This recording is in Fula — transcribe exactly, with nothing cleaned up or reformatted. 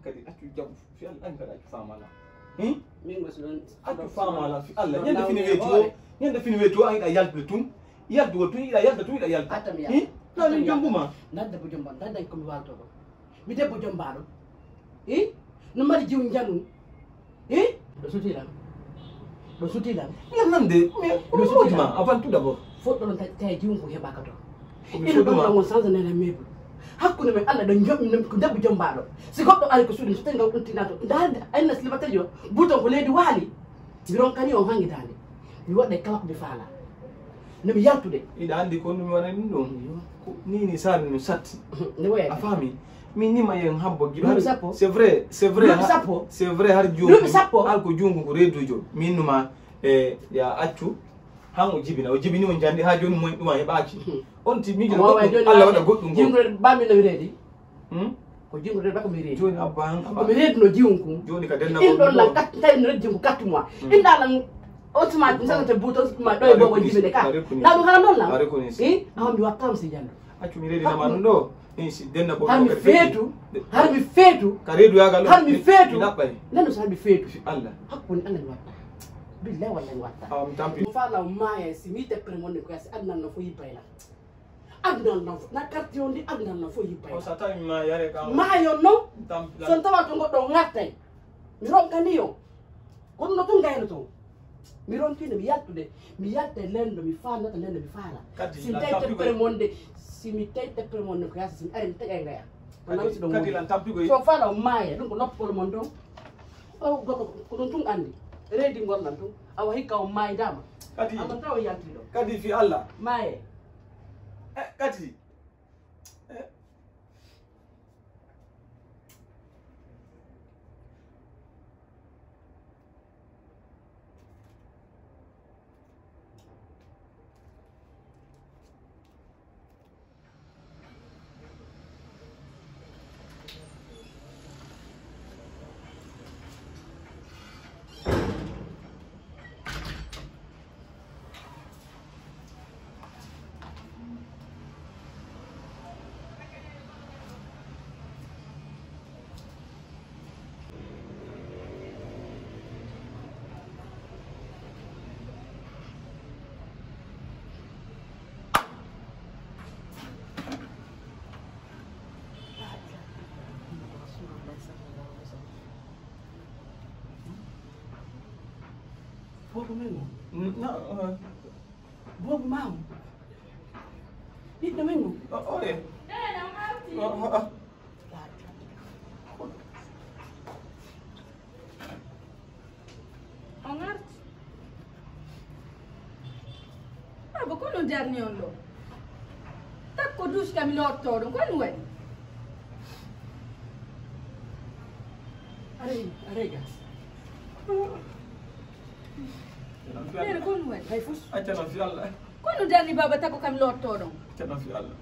Kadi accu jam fi Allah, an kadi accu faamala. Hin? Min go so ɗon accu faamala fi Allah. Ñande fini weeti o, ñande fini weeti o, an yiɗa yaltude tun. Yaltugol tun, yiɗa yalta tun, yiɗa yalta. Attam ya. Hin? Na min jombuma. Nda debbo jomba, nda dañ ko mi walto ɗo. Mi debbo jombaɗo. Hin? No mari jiw njanu. Hin? Ɗo suti lan. Ɗo suti lan. Nan nan de, mais ɗo suti ma avant tout d'abord. Fof ɗon tawi jiwum ko heɓaka to. Ino ɗon ɗon on sansa nene meuble. Hakkunde men Allah ɗo joɓmi ko debbo jombaɗo. Si goɗɗo ari ko suuɗi so tawi ɗon ɗum tinato. Nda ayna slibattejo bouton ko leydi waali. Mi ronkani on hangi dande. Mi waɗa kala ko mi faala. No mi yaltude. Iɗa andi ko ɗum mi waɗani ɗum ɗo. Ko ni ni sani no satti. Ne wayani. A faami? Min nima yen habbo giɓa. Duuɓi sappo. C'est vrai, c'est vrai. Duuɓi sappo. C'est vrai har juungu. Duuɓi sappo. Har ko juungu ko reedujo. Min numa e ya accu. Han o jibina, o jibini on jandi ha joni mo ɗuma heɓaki. On ti mijo Allah waɗa goɗɗum. Jimre bami no reedi. Hmm? Ko jimre bako mi reedi. Joni abba han ko mi reedi no jiwun kun. Joni ka denna in ɗon lan kat tay no reedi ko quatre mois. Inda lan on tuma ɗum sanata buto ma ɗo e bobo jibine ka. Na ɗum hana non lan. Eh, awa mi wattam si jando. Accu mi reedi nama ɗum ɗo. Ni si denna ko har mi feetu. Har mi feetu. Ka reedu yagal har mi feetu. Nanu so har mi feetu. Allah. Hakkunde Allah mi watta. Billahi wallahi mi watta. Awa mi tampi. Mo fala maya si mi teppere mon ko si adnan no fo yibayla. Adnan no na quartier on di adnan no fo yibayla. O sa tawi ma yare ka. Mayo no. Son tawa to goɗɗo ngattay. Mi ronkani yo. Kono no tun gayno to. Mi ronkino mi yaltude. Mi yalta e lendo mi faala nata lendo mi faala. Si mi tawi teppere mon de si mi tawi teppere mon de ko yasi si mi ari mi taƴa e ngaya. Kadi lan tampigo. So faala o maaya ɗum ko noppol mon ɗon. O goto ko ɗum tun andi. Reedi ngol lan tun. Awa hikka o maaydama. Kadi. Amma taw yalti ɗo. Kadi fi Allah. Maaye. Eh, kadi. Eh. Boobu men o. Boobu maamu. Ɓiɗɗo men o. Oye. On arti. Baaba, ko no darni on ɗo? Takko douche kam mi lotto ɗum, ko ɗum waɗi? Aray, aray gas. Nene, ko ɗum waɗi? Hay fus. Acca noon fi Allah. Ko no darni baaba takko kam lotto ɗum? Acca noon fi Allah.